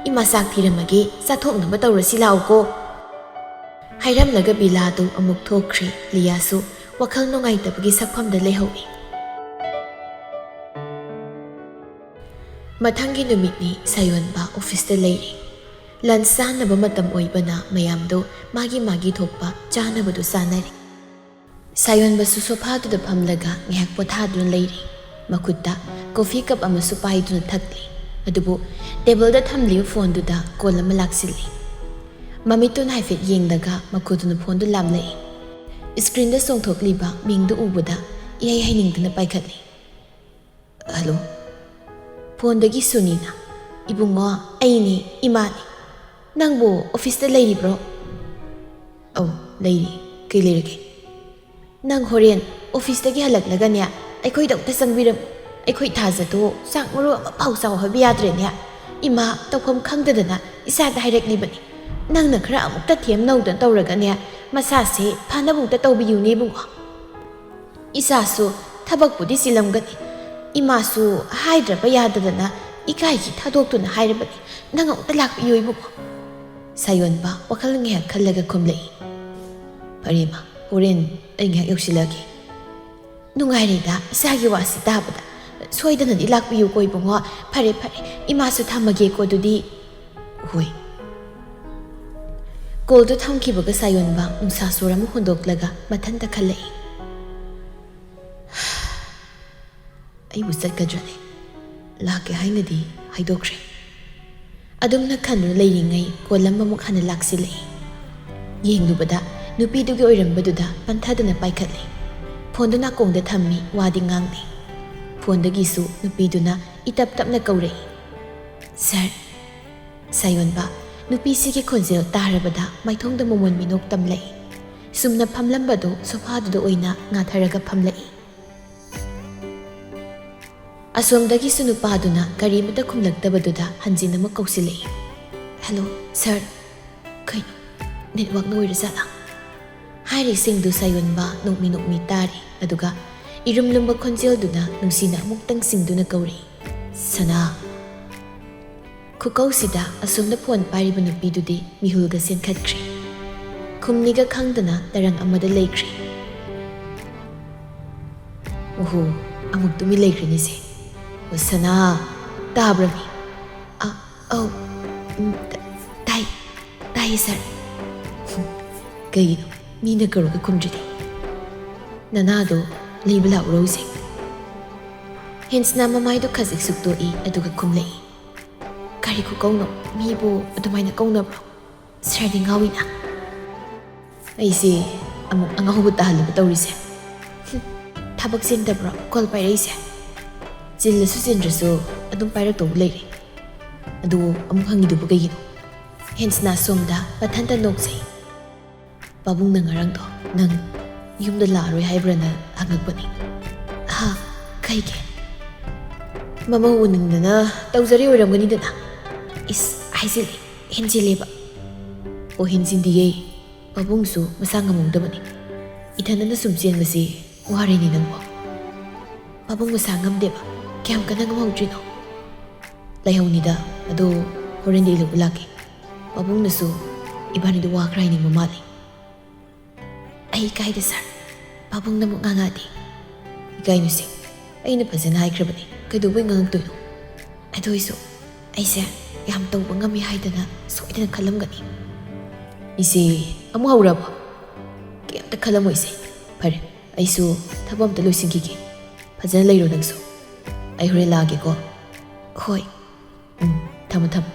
ꯏꯃꯥ ꯆꯥꯛ ꯊꯤꯔꯝꯃꯒꯦ, ꯆꯥꯊꯣꯛꯅꯕ ꯇꯧꯔꯁꯤ ꯂꯥꯛꯎꯀꯣ꯫ ꯍꯥꯏꯔꯝꯂꯒ ꯕꯤꯂꯥꯗꯨ ꯑꯃꯨꯛ ꯊꯣꯛꯈ꯭ꯔꯦ꯫ ꯂꯤꯌꯥꯁꯨ ꯋꯥꯈꯜ ꯅꯨꯡꯉꯥꯏꯇꯕꯒꯤ ꯁꯛꯐꯝꯗ ꯂꯩꯍꯧꯏ꯫ ꯃꯊꯪꯒꯤ ꯅꯨꯃꯤꯠꯅꯤ ꯁꯥꯌꯣꯟꯕ ꯑꯣꯐꯤꯁꯇ ꯂꯩꯔꯤ꯫ ꯂꯟꯆ ꯆꯥꯅꯕ ꯃꯇꯝ ꯑꯣꯏꯕꯅ ꯃꯌꯥꯝꯗꯣ ꯃꯥꯒꯤ ꯃꯥꯒꯤ ꯊꯣꯛꯄ ꯆꯥꯅꯕꯗꯨ ꯆꯥꯅꯔꯤ꯫ ꯁꯥꯌꯣꯟꯕꯁꯨ ꯁꯣꯐꯥꯗꯨꯗ ꯐꯝꯂꯒ ꯉꯥꯏꯍꯥꯛ ꯄꯣꯊꯥꯗꯨꯅ ꯂꯩꯔꯤ꯫ ꯃꯈꯨꯠꯇ ꯀꯣꯐꯤ ꯀꯞ ꯑꯃꯁꯨ ꯄꯥꯏꯗꯨꯅ ꯊꯛꯂꯤ꯫ ꯑꯗꯨꯕꯨ ꯇꯦꯕꯜꯗ ꯊꯝꯂꯤꯕ ꯐꯣꯟꯗꯨꯗ ꯀꯣꯜ ꯑꯃ ꯂꯥꯛꯁꯤꯜꯂꯤ꯫ ꯃꯃꯤꯠꯇꯨꯅ ꯍꯥꯏꯐꯦꯠ ꯌꯦꯡꯂꯒ ꯃꯈꯨꯠꯇꯨꯅ ꯐꯣꯟꯗꯨ ꯂꯥꯝꯂꯛꯏ꯫ ꯏꯁꯀ꯭ꯔꯤꯟꯗ ꯆꯣꯡꯊꯣꯛꯂꯤꯕ ꯃꯤꯡꯗꯨ ꯎꯕꯗ ꯏꯍꯩ ꯍꯩꯅꯤꯡꯗꯅ ꯄꯥꯏꯈꯠꯂꯤ꯫ "ꯍꯜꯂꯣ?" ꯐꯣꯟꯗꯒꯤ ꯁꯨꯅꯤꯅ, "ꯏꯕꯨꯡꯉꯣ, ꯑꯩꯅꯤ, ꯏꯃꯥꯅꯤ꯫ ꯅꯪꯕꯨ ꯑꯣꯐꯤꯁꯇ ꯂꯩꯔꯤꯕ꯭ꯔꯣ?" "ꯑꯧ, ꯂꯩꯔꯤ꯫ ꯀꯩ ꯂꯩꯔꯒꯦ?" "ꯅꯪ ꯍꯣꯔꯦꯟ ꯑꯣꯐꯤꯁꯇꯒꯤ ꯍꯜꯂꯛꯂꯒꯅꯦ, ꯑꯩꯈꯣꯏꯗ ꯑꯝꯇ ꯆꯪꯕꯤꯔꯝꯃꯨ꯫ ꯑꯩꯈꯣꯏ ꯊꯥꯖꯗꯣ ꯆꯥꯛ ꯃꯔꯨ ꯑꯃꯐꯥꯎ ꯆꯥꯎ ꯍꯥꯏꯕ ꯌꯥꯗ꯭ꯔꯦꯅꯦ꯫ ꯏꯃꯥ ꯇꯧꯐꯝ ꯈꯪꯗꯗꯅ ꯏꯆꯥꯗ ꯍꯥꯏꯔꯛꯂꯤꯕꯅꯤ꯫ ꯅꯪꯅ ꯈꯔ ꯑꯃꯨꯛꯇ ꯊꯦꯝꯅꯧꯗꯅ ꯇꯧꯔꯒꯅꯦ, ꯃꯁꯥꯁꯦ ꯐꯅꯕ ꯑꯝꯇ ꯇꯧꯕꯤꯌꯨꯅꯦ ꯏꯕꯨꯡꯉꯣ꯫ ꯏꯆꯥꯁꯨ ꯊꯕꯛꯄꯨꯗꯤ ꯆꯤꯜꯂꯝꯒꯅꯤ꯫ ꯏꯃꯥꯁꯨ ꯍꯥꯏꯗ꯭ꯔꯕ ꯌꯥꯗꯗꯅ ꯏꯀꯥꯏꯒꯤ ꯊꯥꯗꯣꯛꯇꯨꯅ ꯍꯥꯏꯔꯕꯅꯤ꯫ ꯅꯪ ꯑꯃꯨꯛꯇ ꯂꯥꯛꯄꯤꯌꯨ ꯏꯕꯨꯡꯉꯣ꯫" ꯁꯥꯌꯣꯟꯕ ꯋꯥꯈꯜ ꯉꯥꯏꯍꯥꯛ ꯈꯜꯂꯒ ꯈꯨꯝꯂꯛꯏ꯫ "ꯐꯔꯦ ꯏꯃꯥ, ꯍꯣꯔꯦꯟ ꯑꯩ ꯉꯥꯏꯍꯥꯛ ꯌꯧꯁꯤꯜꯂꯛꯑꯒꯦ꯫ ꯅꯨꯡꯉꯥꯏꯔꯦꯗ ꯏꯆꯥꯒꯤ ꯋꯥꯁꯤ ꯇꯥꯕꯗ꯫ ꯁꯣꯏꯗꯅꯗꯤ ꯂꯥꯛꯄꯤꯌꯨꯀꯣ ꯏꯕꯨꯡꯉꯣ꯫ ꯐꯔꯦ, ꯐꯔꯦ, ꯏꯃꯥꯁꯨ ꯊꯝꯃꯒꯦꯀꯣ ꯑꯗꯨꯗꯤ꯫" "ꯍꯣꯏ꯫" ꯀꯣꯜꯗꯨ ꯊꯝꯈꯤꯕꯒ ꯁꯥꯌꯣꯟꯕ ꯅꯨꯡꯁꯥ ꯁꯣꯔ ꯑꯃ ꯍꯣꯟꯗꯣꯛꯂꯒ ꯃꯊꯟꯇ ꯈꯜꯂꯛꯏ꯫ "ꯑꯩꯕꯨ ꯆꯠꯀꯗ꯭ꯔꯅꯦ? ꯂꯥꯛꯀꯦ ꯍꯥꯏꯅꯗꯤ ꯍꯥꯏꯗꯣꯛꯈ꯭ꯔꯦ꯫" ꯑꯗꯨꯝꯅ ꯈꯟꯗꯨꯅ ꯂꯩꯔꯤꯉꯩ ꯀꯣꯜ ꯑꯃꯃꯨꯛ ꯍꯟꯅ ꯂꯥꯛꯁꯤꯜꯂꯛꯏ꯫ ꯌꯦꯡꯂꯨꯕꯗ ꯅꯨꯄꯤꯗꯨꯒꯤ ꯑꯣꯏꯔꯝꯕꯗꯨꯗ ꯄꯟꯊꯗꯅ ꯄꯥꯏꯈꯠꯂꯤ꯫ ꯐꯣꯟꯗꯨ ꯅꯥꯀꯣꯡꯗ ꯊꯝꯃꯤ, ꯋꯥꯗꯤ ꯉꯥꯡꯗꯦ꯫ ꯐꯣꯟꯗꯒꯤꯁꯨ ꯅꯨꯄꯤꯗꯨꯅ ꯏꯇꯞ ꯇꯞꯅ ꯀꯧꯔꯛꯏ, "ꯁꯥꯔ꯫" ꯁꯥꯌꯣꯟꯕ ꯅꯨꯄꯤꯁꯤꯒꯤ ꯈꯣꯟꯖꯦꯜ ꯇꯥꯔꯕꯗ ꯃꯥꯏꯊꯣꯡꯗ ꯃꯃꯣꯟ ꯃꯤꯅꯣꯛ ꯇꯝꯂꯛꯏ꯫ ꯁꯨꯝꯅ ꯐꯝꯂꯝꯕꯗꯨ ꯁꯣꯐꯥꯗꯨꯗ ꯑꯣꯏꯅ ꯉꯥꯊꯔꯒ ꯐꯝꯂꯛꯏ꯫ ꯑꯁꯣꯝꯗꯒꯤꯁꯨ ꯅꯨꯄꯥꯗꯨꯅ ꯀꯔꯤꯃꯇ ꯈꯨꯝꯂꯛꯇꯕꯗꯨꯗ ꯍꯟꯖꯤꯟ ꯑꯃꯨꯛ ꯀꯧꯁꯤꯜꯂꯛꯏ, "ꯍꯜꯂꯣ, ꯁꯥꯔ꯫" "ꯀꯩꯅꯣ, ꯅꯦꯠꯋꯥꯛꯅ ꯑꯣꯏꯔꯖꯥꯠꯂꯥ?" ꯍꯥꯏꯔꯤꯁꯤꯡꯗꯨ ꯁꯥꯌꯣꯟꯕ ꯅꯣꯛꯃꯤ ꯅꯣꯛꯃꯤ ꯇꯥꯔꯤ꯫ ꯑꯗꯨꯒ ꯏꯔꯨꯝ ꯂꯨꯝꯕ ꯈꯣꯟꯖꯦꯜꯗꯨꯅ ꯅꯨꯡꯁꯤꯅ ꯑꯃꯨꯛꯇꯪ ꯆꯤꯡꯗꯨꯅ ꯀꯧꯔꯛꯏ, "ꯁꯅꯥ!" ꯈꯨꯀꯧꯁꯤꯗ ꯑꯁꯣꯝꯗ ꯐꯣꯟ ꯄꯥꯏꯔꯤꯕ ꯅꯨꯄꯤꯗꯨꯗꯤ ꯃꯤꯍꯨꯜꯒ ꯆꯦꯟꯈꯠꯈ꯭ꯔꯦ꯫ ꯈꯨꯝꯅꯤꯒ ꯈꯪꯗꯅ ꯇꯔꯪ ꯑꯃꯗ ꯂꯩꯈ꯭ꯔꯦ꯫ "ꯑꯣꯍꯣ, ꯑꯃꯨꯛ ꯇꯨꯃꯤꯟ ꯂꯩꯈ꯭ꯔꯦꯅꯦ ꯁꯦ꯫ ꯑꯣ ꯁꯅꯥ, ꯇꯥꯕ꯭ꯔꯃꯤ? ꯑ, ꯑꯧ, ꯎꯝ, ꯇ-, ꯇꯥꯏ, ꯇꯥꯏꯌꯦ ꯁꯥꯔ꯫ ꯀꯩꯒꯤꯅꯣ ꯃꯤꯅ ꯀꯧꯔꯒ ꯈꯨꯝꯗ꯭ꯔꯤꯗꯤ? ꯅꯅꯥꯗꯣ ꯂꯩꯕ ꯂꯥꯛꯎꯔꯣ ꯍꯧꯖꯤꯛ꯫ ꯍꯦꯟꯁꯅ ꯃꯃꯥꯏꯗꯣ ꯈꯖꯤꯛ ꯁꯨꯛꯇꯣꯛꯏ, ꯑꯗꯨꯒ ꯈꯨꯝꯂꯛꯏ꯫ ꯀꯔꯤ ꯈꯨꯀꯧꯅꯣ? ꯃꯤꯕꯨ ꯑꯗꯨꯃꯥꯏꯅ ꯀꯧꯅꯕ꯭ꯔꯣ? ꯁꯥꯔꯗꯤ ꯉꯥꯎꯏꯅ꯫ ꯑꯩꯁꯦ ꯑꯃꯨꯛ ꯑꯉꯥꯎꯕ ꯇꯥꯍꯜꯂꯕ ꯇꯧꯔꯤꯁꯦ꯫ ꯍꯨꯝ, ꯊꯕꯛ ꯆꯤꯟꯗꯕ꯭ꯔꯣ ꯀꯣꯜ ꯄꯥꯏꯔꯛꯏꯁꯦ? ꯆꯤꯜꯂꯁꯨ ꯆꯤꯟꯗ꯭ꯔꯁꯨ ꯑꯗꯨꯝ ꯄꯥꯏꯔꯛꯇꯧꯕ ꯂꯩꯔꯦ꯫ ꯑꯗꯨ ꯑꯃꯨꯛ ꯍꯪꯉꯤꯗꯨꯕꯨ ꯀꯩꯒꯤꯅꯣ? ꯍꯦꯟꯁꯅ ꯁꯣꯝꯗ ꯃꯊꯟꯇ ꯅꯣꯛꯆꯩ꯫ ꯄꯥꯕꯨꯡꯅ ꯉꯔꯥꯡꯗꯣ ꯅꯪ ꯌꯨꯝꯗ ꯂꯥꯛꯑꯔꯣꯏ ꯍꯥꯏꯕ꯭ꯔꯅ ꯍꯪꯉꯛꯄꯅꯤ꯫ ꯍꯥ? ꯀꯩꯒꯤ? ꯃꯃꯧ ꯎꯅꯤꯡꯗꯅ ꯇꯧꯖꯔꯤ ꯑꯣꯏꯔꯝꯒꯅꯤꯗꯅ꯫ ꯏꯁ, ꯍꯥꯏꯖꯤꯜꯂꯤ, ꯍꯦꯟꯖꯤꯜꯂꯦꯕ꯫ ꯑꯣ, ꯍꯦꯟꯖꯤꯟꯗꯤꯌꯦ꯫ ꯄꯥꯕꯨꯡꯁꯨ ꯃꯁꯥ ꯉꯝꯍꯧꯗꯕꯅꯤ꯫ ꯏꯊꯟꯗꯅ ꯁꯨꯝ ꯆꯦꯟꯕꯁꯤ ꯋꯥꯔꯦꯅꯦ ꯅꯪꯕꯣ꯫ ꯄꯥꯕꯨꯡ ꯃꯁꯥ ꯉꯝꯗꯦꯕ꯫ ꯀꯌꯥꯝ ꯀꯟꯅ ꯉꯝꯍꯧꯗ꯭ꯔꯤꯅꯣ? ꯂꯩꯍꯧꯅꯤꯗ, ꯑꯗꯣ ꯍꯣꯔꯦꯟꯗꯤ ꯑꯩ ꯂꯧꯕ ꯂꯥꯛꯀꯦ꯫ ꯄꯥꯕꯨꯡꯅꯁꯨ ꯏꯕꯥꯅꯤꯗꯣ ꯋꯥ ꯈꯔ ꯍꯥꯏꯅꯤꯡꯕ ꯃꯥꯜꯂꯤ꯫ ꯑꯩ ꯏꯀꯥꯏꯗ ꯁꯥꯔ, ꯄꯥꯕꯨꯡꯅ ꯑꯃꯨꯛ ꯉꯥꯡꯉꯛꯑꯗꯤ꯫ ꯏꯀꯥꯏꯅꯨꯁꯦ, ꯑꯩꯅ ꯐꯖꯅ ꯍꯥꯏꯈ꯭ꯔꯕꯅꯤ, ꯀꯩꯗꯧꯕꯩ ꯉꯥꯡꯉꯛꯇꯣꯏꯅꯣ? ꯑꯗꯨ ꯑꯣꯏꯁꯨ ꯑꯩꯁꯦ ꯌꯥꯝ ꯇꯧꯕ ꯉꯝꯃꯤ ꯍꯥꯏꯗꯅ ꯁꯣꯏꯗꯅ ꯈꯜꯂꯝꯒꯅꯤ꯫ ꯏꯆꯦ, ꯑꯃꯨꯛ ꯍꯧꯔꯕꯣ? ꯀꯩꯝꯇ ꯈꯜꯂꯝꯃꯣꯏꯁꯦ꯫ ꯐꯔꯦ, ꯑꯩꯁꯨ ꯊꯕꯛ ꯑꯝꯇ ꯂꯣꯏꯁꯤꯟꯈꯤꯒꯦ꯫ ꯐꯖꯅ ꯂꯩꯔꯣ ꯅꯪꯁꯨ꯫ ꯑꯩ ꯍꯣꯔꯦꯟ ꯂꯥꯛꯑꯒꯦꯀꯣ꯫ ꯍꯣꯏ꯫ ꯎꯝ, ꯊꯝꯃꯣ, ꯊꯝꯃꯣ꯫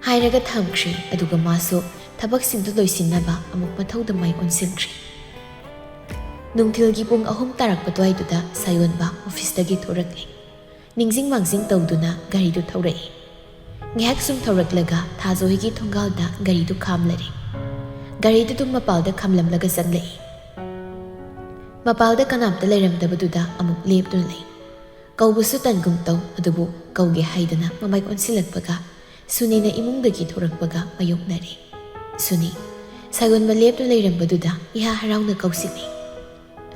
ꯍꯥꯏꯔꯒ ꯊꯝꯈ꯭ꯔꯦ, ꯑꯗꯨꯒ ꯃꯥꯁꯨ ꯊꯕꯛꯁꯤꯡꯗꯨ ꯂꯣꯏꯁꯤꯟꯅꯕ ꯑꯃꯨꯛ ꯃꯊꯧꯗ ꯃꯥꯏ ꯑꯣꯟꯁꯤꯟꯈ꯭ꯔꯦ꯫ ꯅꯨꯡꯊꯤꯜꯒꯤ ꯄꯨꯡ ꯑꯍꯨꯝ ꯇꯥꯔꯛꯄ ꯑꯗꯨꯋꯥꯏꯗꯨꯗ ꯁꯥꯌꯣꯟꯕ ꯑꯣꯐꯤꯁꯇꯒꯤ ꯊꯣꯔꯛꯂꯦ꯫ ꯅꯤꯡꯁꯤꯡ ꯃꯥꯡꯖꯤꯡ ꯇꯧꯗꯨꯅ ꯒꯥꯔꯤꯗꯨ ꯊꯧꯔꯛꯏ꯫ ꯉꯥꯏꯍꯥꯛ ꯁꯨꯝ ꯊꯧꯔꯛꯂꯒ ꯊꯥꯖ ꯍꯣꯏꯒꯤ ꯊꯣꯡꯒꯥꯜꯗ ꯒꯥꯔꯤꯗꯨ ꯈꯥꯝꯂꯔꯦ꯫ ꯒꯥꯔꯤꯗꯨ ꯑꯗꯨꯝ ꯃꯄꯥꯜꯗ ꯈꯥꯝꯂꯝꯂꯒ ꯆꯪꯂꯛꯏ꯫ ꯃꯄꯥꯜꯗ ꯀꯅꯥꯝꯇ ꯂꯩꯔꯝꯗꯕꯗꯨꯗ ꯑꯃꯨꯛ ꯂꯦꯞꯇꯨꯅ ꯂꯩ꯫ ꯀꯧꯕꯁꯨ ꯇꯟꯒꯨꯝ ꯇꯧ, ꯑꯗꯨꯕꯨ ꯀꯧꯒꯦ ꯍꯥꯏꯗꯅ ꯃꯃꯥꯏ ꯑꯣꯟꯁꯤꯜꯂꯛꯄꯒ ꯁꯨꯅꯤꯅ ꯏꯃꯨꯡꯗꯒꯤ ꯊꯣꯔꯛꯄꯒ ꯃꯥꯌꯣꯛꯅꯔꯦ꯫ ꯁꯨꯅꯤ, ꯁꯥꯌꯣꯟꯕ ꯂꯦꯞꯇꯨꯅ ꯂꯩꯔꯝꯕꯗꯨꯗ ꯏꯍꯥ ꯍꯔꯥꯎꯅ ꯀꯧꯁꯤꯜꯂꯤ꯫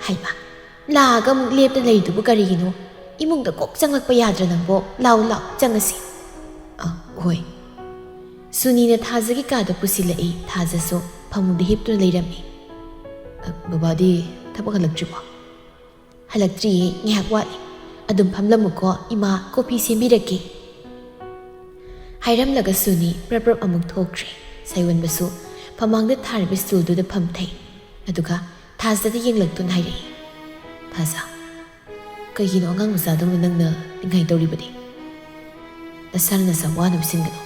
ꯍꯩꯃꯥ, ꯂꯥꯛꯑꯒ ꯑꯃꯨꯛ ꯂꯦꯞꯇ ꯂꯩꯔꯤꯗꯨꯕꯨ ꯀꯔꯤꯒꯤꯅꯣ? ꯏꯃꯨꯡꯗ ꯀꯣꯛ ꯆꯪꯂꯛꯄ ꯌꯥꯗ꯭ꯔꯥ ꯅꯪꯕꯣ? ꯂꯥꯎ, ꯂꯥꯎ, ꯆꯪꯉꯁꯤ꯫ ꯑ, ꯍꯣꯏ꯫ ꯁꯨꯅꯤꯅ ꯊꯥꯖꯒꯤ ꯀꯥꯗ ꯄꯨꯁꯤꯜꯂꯛꯏ꯫ ꯊꯥꯖꯁꯨ ꯐꯃꯨꯡꯗ ꯍꯤꯞꯇꯨꯅ ꯂꯩꯔꯝꯃꯤ꯫ ꯑ, ꯕꯕꯥꯗꯤ ꯊꯕꯛ ꯍꯜꯂꯛꯇ꯭ꯔꯤꯕꯣ? ꯍꯜꯂꯛꯇ꯭ꯔꯤꯌꯦ, ꯉꯥꯏꯍꯥꯛ ꯋꯥꯠꯂꯤ꯫ "ꯑꯗꯨꯝ ꯐꯝꯂꯝꯃꯨꯀꯣ, ꯏꯃꯥ ꯀꯣꯐꯤ ꯁꯦꯝꯕꯤꯔꯛꯀꯦ" ꯍꯥꯏꯔꯝꯂꯒ ꯁꯨꯅꯤ ꯄ꯭ꯔꯞ ꯄ꯭ꯔꯞ ꯑꯃꯨꯛ ꯊꯣꯛꯈ꯭ꯔꯦ꯫ ꯁꯥꯌꯣꯟꯕꯁꯨ ꯐꯃꯥꯡꯗ ꯊꯥꯔꯤꯕ ꯁ꯭ꯇꯨꯜꯗꯨꯗ ꯐꯝꯊꯩ꯫ ꯑꯗꯨꯒ ꯊꯥꯖꯗ ꯌꯦꯡꯂꯛꯇꯨꯅ ꯍꯥꯏꯔꯛꯏ, "ꯊꯥꯖ, ꯀꯩꯒꯤꯅꯣ ꯑꯉꯥꯡ ꯃꯆꯥꯗꯧꯅ ꯅꯪꯅ ꯅꯤꯡꯉꯥꯏ ꯇꯧꯔꯤꯕꯗꯤ? ꯅꯁꯥꯅ ꯅꯁꯥ ꯋꯥꯅꯕ ꯁꯤꯟꯒꯅꯨ꯫"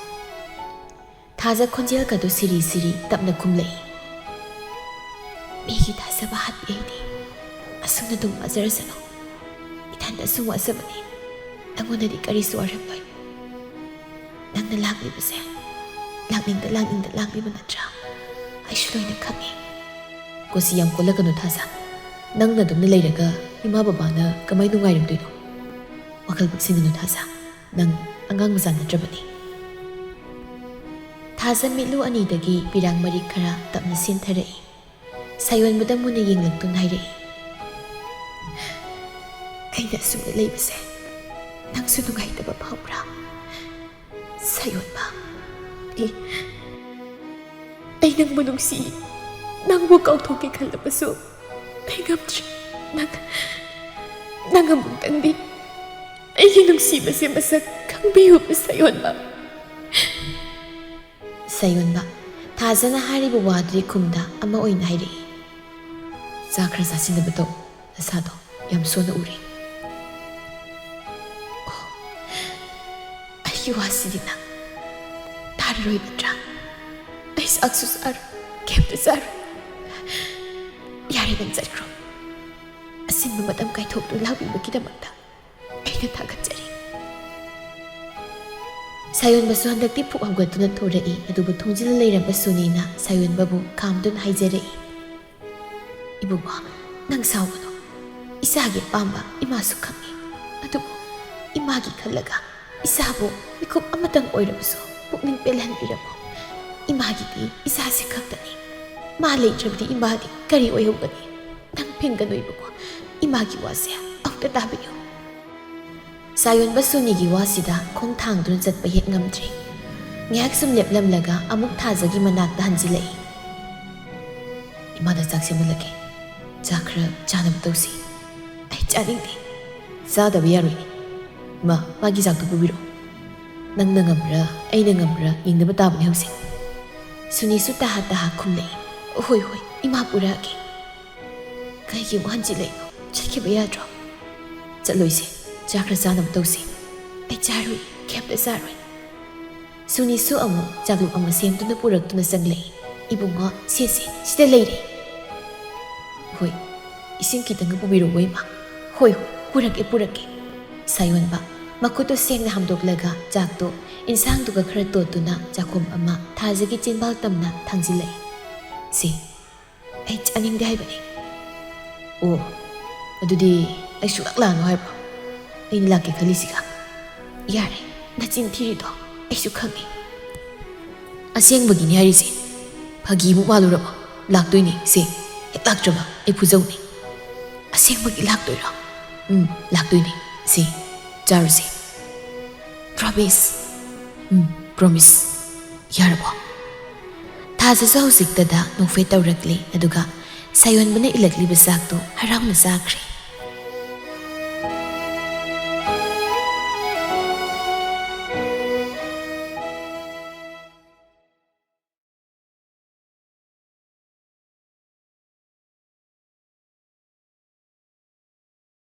ꯊꯥꯖ ꯈꯣꯟꯖꯦꯜꯒꯗꯨ ꯁꯤꯔꯤ ꯁꯤꯔꯤ ꯇꯞꯅ ꯈꯨꯝꯂꯛꯏ, "ꯃꯤꯒꯤ ꯊꯥꯖꯕ ꯍꯥꯠꯄꯤ ꯑꯩꯗꯤ꯫ ꯑꯁꯨꯝꯅ ꯑꯗꯨꯝ ꯋꯥꯖꯔꯁꯅꯨ꯫ ꯏꯊꯟꯇ ꯑꯁꯨꯝ ꯋꯥꯖꯕꯅꯤ꯫ ꯅꯪꯉꯣꯟꯗꯗꯤ ꯀꯔꯤꯁꯨ ꯋꯥꯔꯝꯂꯣꯏ꯫ ꯅꯪꯅ ꯂꯥꯛꯂꯤꯕꯁꯦ ꯂꯥꯛꯅꯤꯡꯗ ꯂꯥꯛꯅꯤꯡꯗ ꯂꯥꯛꯂꯤꯕ ꯅꯠꯇ꯭ꯔꯥ? ꯑꯩꯁꯨ ꯂꯣꯏꯅ ꯈꯪꯉꯤ꯫" "ꯀꯣꯆꯤ ꯌꯥꯝ ꯀꯣꯜꯂꯛꯀꯅꯨ ꯊꯥꯖ꯫ ꯅꯪ ꯅꯗꯣꯝꯅ ꯂꯩꯔꯒ ꯏꯃꯥ ꯕꯕꯥꯅ ꯀꯃꯥꯏ ꯅꯨꯡꯉꯥꯏꯔꯝꯗꯣꯏꯅꯣ? ꯋꯥꯈꯜ ꯄꯤꯛꯁꯤꯟꯒꯅꯨ ꯊꯥꯖ꯫ ꯅꯪ ꯑꯉꯥꯡ ꯃꯆꯥ ꯅꯠꯇ꯭ꯔꯕꯅꯤ꯫" ꯊꯥꯖ ꯃꯤꯠꯂꯨ ꯑꯅꯤꯗꯒꯤ ꯄꯤꯔꯥꯡ ꯃꯔꯤꯛ ꯈꯔ ꯇꯞꯅ ꯁꯤꯟꯊꯔꯛꯏ꯫ ꯁꯥꯌꯣꯟꯕꯗ ꯃꯨꯟꯅ ꯌꯦꯡꯂꯛꯇꯨꯅ ꯍꯥꯏꯔꯛꯏ, "ꯑꯩꯅ ꯑꯁꯨꯝꯅ ꯂꯩꯕꯁꯦ ꯅꯪꯁꯨ ꯅꯨꯡꯉꯥꯏꯇꯕ ꯐꯥꯎꯕ꯭ꯔꯥ? ꯁꯥꯌꯣꯟꯕ, ꯑꯩ, ꯑꯩ ꯅꯪꯕꯨ ꯅꯨꯡꯁꯤ꯫ ꯅꯪꯕꯨ ꯀꯥꯎꯊꯣꯛꯀꯦ ꯈꯜꯂꯕꯁꯨ ꯑꯩ ꯉꯝꯗ꯭ꯔꯦ꯫ ꯅꯪ, ꯅꯪ ꯑꯃꯨꯛꯇꯪꯗꯤ ꯑꯩꯒꯤ ꯅꯨꯡꯁꯤꯕꯁꯦ ꯃꯁꯛ ꯈꯪꯕꯤꯌꯨ, ꯁꯥꯌꯣꯟꯕ꯫" ꯁꯥꯌꯣꯟꯕ, ꯊꯥꯖꯅ ꯍꯥꯏꯔꯤꯕ ꯋꯥꯗꯨꯒꯤ ꯈꯨꯝꯗ ꯑꯃ ꯑꯣꯏꯅ ꯍꯥꯏꯔꯛꯏ, "ꯆꯥ ꯈꯔ ꯆꯥꯁꯤꯟꯅꯕ ꯇꯧ, ꯅꯁꯥꯗꯣ ꯌꯥꯝ ꯁꯣꯟꯅ ꯎꯔꯦ꯫" "ꯑꯣ, ꯑꯩꯒꯤ ꯋꯥꯁꯤꯗꯤ ꯅꯪ ꯇꯥꯔꯔꯣꯏ ꯅꯠꯇ꯭ꯔꯥ? ꯑꯩ ꯆꯥꯛꯁꯨ ꯆꯥꯔꯣꯏ, ꯀꯩꯝꯇ ꯆꯥꯔꯣꯏ꯫ ꯌꯥꯔꯦ, ꯅꯪ ꯆꯠꯈ꯭ꯔꯣ꯫ ꯑꯁꯤꯟꯕ ꯃꯇꯝ ꯀꯥꯏꯊꯣꯛꯇꯨꯅ ꯂꯥꯛꯄꯤꯕꯒꯤꯗꯃꯛꯇ ꯑꯩꯅ ꯊꯥꯒꯠꯆꯔꯤ꯫" ꯁꯥꯌꯣꯟꯕꯁꯨ ꯍꯟꯗꯛꯇꯤ ꯐꯨꯛ ꯍꯧꯒꯠꯇꯨꯅ ꯊꯣꯔꯛꯏ, ꯑꯗꯨꯕꯨ ꯊꯣꯡꯖꯤꯜꯂ ꯂꯩꯔꯝꯕ ꯁꯨꯅꯤꯅ ꯁꯥꯌꯣꯟꯕꯕꯨ ꯈꯥꯝꯗꯨꯅ ꯍꯥꯏꯖꯔꯛꯏ, "ꯏꯕꯨꯡꯉꯣ, ꯅꯪ ꯁꯥꯎꯒꯅꯨ꯫ ꯏꯆꯥꯒꯤ ꯑꯄꯥꯝꯕ ꯏꯃꯥꯁꯨ ꯈꯪꯉꯤ꯫ ꯑꯗꯨꯕꯨ ꯏꯃꯥꯒꯤ ꯈꯜꯂꯒ ꯏꯆꯥꯕꯨ ꯃꯤꯀꯨꯞ ꯑꯃꯇꯪ ꯑꯣꯏꯔꯕꯁꯨ ꯄꯨꯛꯅꯤꯡ ꯄꯦꯜꯍꯟꯕꯤꯔꯝꯃꯨ꯫ ꯏꯃꯥꯒꯤꯗꯤ ꯏꯆꯥꯁꯤ ꯈꯛꯇꯅꯤ꯫ ꯃꯥ ꯂꯩꯇ꯭ꯔꯕꯗꯤ ꯏꯃꯥꯗꯤ ꯀꯔꯤ ꯑꯣꯏꯍꯧꯒꯅꯤ? ꯅꯪ ꯐꯤꯡꯒꯅꯨ ꯏꯕꯨꯡꯉꯣ꯫ ꯏꯃꯥꯒꯤ ꯋꯥꯁꯦ ꯑꯃꯨꯛꯇ ꯇꯥꯕꯤꯌꯨ꯫" ꯁꯥꯌꯣꯟꯕ ꯁꯨꯅꯤꯒꯤ ꯋꯥꯁꯤꯗ ꯈꯣꯡ ꯊꯥꯡꯗꯨꯅ ꯆꯠꯄ ꯍꯦꯛ ꯉꯝꯗ꯭ꯔꯦ꯫ ꯉꯥꯏꯍꯥꯛ ꯁꯨꯝ ꯂꯦꯞꯂꯝꯂꯒ ꯑꯃꯨꯛ ꯊꯥꯖꯒꯤ ꯃꯅꯥꯛꯇ ꯍꯟꯖꯤꯜꯂꯛꯏ꯫ "ꯏꯃꯥꯗ ꯆꯥꯛ ꯁꯦꯝꯍꯜꯂꯛꯀꯦ꯫ ꯆꯥꯛ ꯈꯔ ꯆꯥꯅꯕ ꯇꯧꯁꯤ꯫" "ꯑꯩ ꯆꯥꯅꯤꯡꯗꯦ꯫ ꯆꯥꯗꯕ ꯌꯥꯔꯣꯏꯅꯦ꯫ ꯃꯥ, ꯃꯥꯒꯤ ꯆꯥꯛꯇꯨ ꯄꯨꯕꯤꯔꯛꯑꯣ꯫ ꯅꯪꯅ ꯉꯝꯕ꯭ꯔꯥ, ꯑꯩꯅ ꯉꯝꯕ꯭ꯔꯥ ꯌꯦꯡꯅꯕ ꯇꯥꯕꯅꯦ ꯍꯧꯖꯤꯛ꯫ ꯁꯨꯅꯤꯁꯨ ꯇꯍꯥ ꯇꯍꯥ ꯈꯨꯝꯂꯛꯏ꯫ "ꯍꯣꯏ, ꯍꯣꯏ, ꯏꯃꯥ ꯄꯨꯔꯛꯑꯒꯦ꯫ ꯀꯩꯒꯤ ꯑꯃꯨꯛ ꯍꯟꯖꯤꯜꯂꯛꯏꯅꯣ? ꯆꯠꯈꯤꯕ ꯌꯥꯗ꯭ꯔꯣ?" "ꯆꯠꯂꯣꯏꯁꯦ, ꯆꯥꯛ ꯈꯔ ꯆꯥꯅꯕ ꯇꯧꯁꯦ꯫ ꯑꯩ ꯆꯥꯔꯣꯏ, ꯀꯩꯝꯇ ꯆꯥꯔꯣꯏ꯫" ꯁꯨꯅꯤꯁꯨ ꯑꯃꯨꯛ ꯆꯥꯂꯨꯛ ꯑꯃ ꯁꯦꯝꯗꯨꯅ ꯄꯨꯔꯛꯇꯨꯅ ꯆꯪꯂꯛꯏ꯫ "ꯏꯕꯨꯡꯉꯣ, ꯁꯦ, ꯁꯦ, ꯁꯤꯗ ꯂꯩꯔꯦ꯫" "ꯍꯣꯏ, ꯏꯁꯤꯡ ꯈꯤꯇꯪꯒ ꯄꯨꯕꯤꯔꯛꯑꯣ, ꯏꯃꯥ꯫" "ꯍꯣꯏ, ꯍꯣꯏ, ꯄꯨꯔꯛꯀꯦ, ꯄꯨꯔꯛꯀꯦ꯫" ꯁꯥꯌꯣꯟꯕ ꯃꯈꯨꯠꯇꯨ ꯁꯦꯡꯅ ꯍꯥꯝꯗꯣꯛꯂꯒ ꯆꯥꯛꯇꯨ ꯏꯟꯁꯥꯡꯗꯨꯒ ꯈꯔ ꯇꯣꯠꯇꯨꯅ ꯆꯥꯛꯈꯣꯝ ꯑꯃ ꯊꯥꯖꯒꯤ ꯆꯤꯟꯕꯥꯜ ꯇꯝꯅ ꯊꯥꯡꯖꯤꯜꯂꯛꯏ꯫ "ꯁꯦ, ꯑꯩ ꯆꯥꯅꯤꯡꯗꯦ ꯍꯥꯏꯕꯅꯤ꯫" "ꯑꯣ, ꯑꯗꯨꯗꯤ ꯑꯩ ꯁꯨꯡꯂꯥꯛ ꯂꯥꯛꯑꯅꯨ ꯍꯥꯏꯕ꯭ꯔꯣ? ꯑꯩꯅ ꯂꯥꯛꯀꯦ ꯈꯜꯂꯤꯁꯤꯒ?" "ꯌꯥꯔꯦ, ꯅꯆꯤꯟ ꯊꯤꯔꯤꯗꯣ ꯑꯩꯁꯨ ꯈꯪꯉꯤ꯫" "ꯑꯁꯦꯡꯕꯒꯤꯅꯤ ꯍꯥꯏꯔꯤꯁꯦ, ꯐꯥꯒꯤꯃꯨꯛ ꯃꯥꯜꯂꯨꯔꯕꯣ? ꯂꯥꯛꯇꯣꯏꯅꯤ ꯁꯦ, ꯍꯦꯛ ꯂꯥꯛꯇ꯭ꯔꯕ ꯑꯩ ꯐꯨꯖꯧꯅꯤ꯫" "ꯑꯁꯦꯡꯕꯒꯤ ꯂꯥꯛꯇꯣꯏꯔꯣ?" "ꯎꯝ, ꯂꯥꯛꯇꯣꯏꯅꯤ ꯁꯦ, ꯆꯥꯔꯨꯁꯦ꯫" "Promise?" "ꯎꯝ, promise꯫ ꯌꯥꯔꯕꯣ?" ꯊꯥꯖꯁꯨ ꯍꯧꯖꯤꯛꯇꯗ ꯅꯣꯛꯐꯦꯠ ꯇꯧꯔꯛꯂꯦ, ꯑꯗꯨꯒ ꯁꯥꯌꯣꯟꯕꯅ ꯏꯜꯂꯛꯂꯤꯕ ꯆꯥꯛꯇꯨ ꯍꯔꯥꯎꯅ ꯆꯥꯈ꯭ꯔꯦ꯫